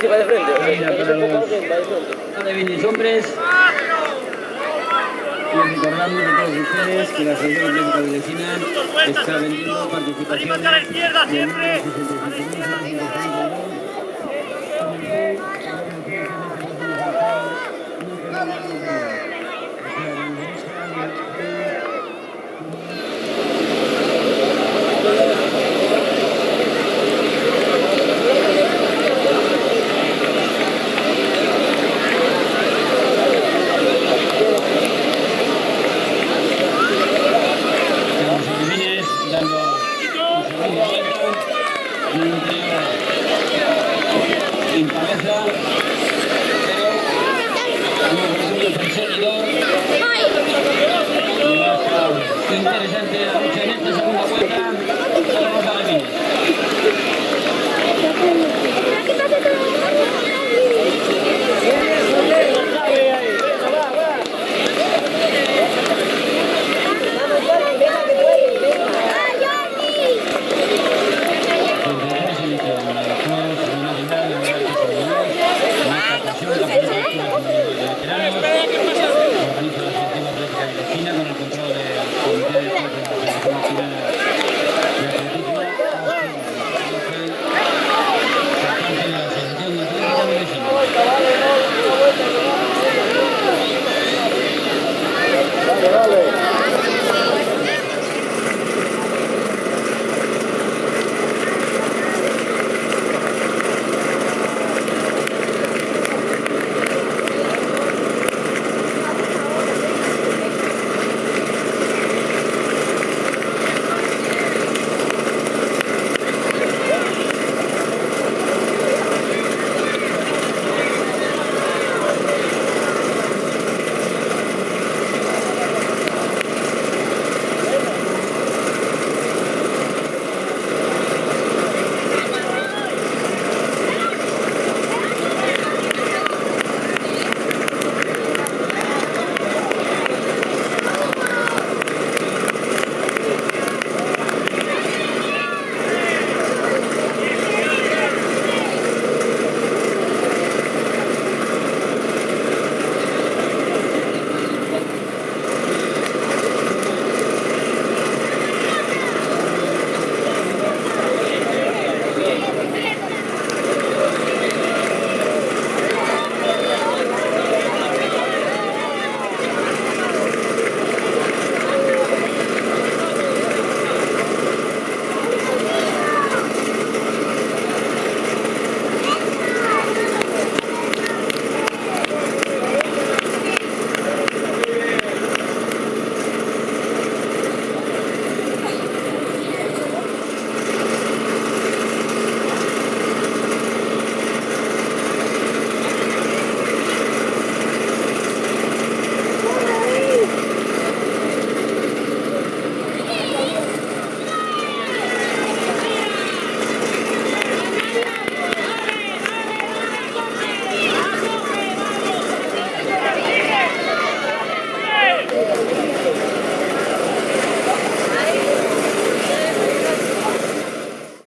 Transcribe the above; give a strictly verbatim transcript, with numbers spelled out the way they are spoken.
Va de frente, o sea, si tenéis un poco alguien, va de frente. Va de bien los hombres. Y recordamos a todos ustedes que la Asociación Atlética Valdecina está vendiendo participaciones de mil sesenta y cinco mil setecientos cinco euros. Impaleza, pero como por ejemplo el perseguidor, interesante.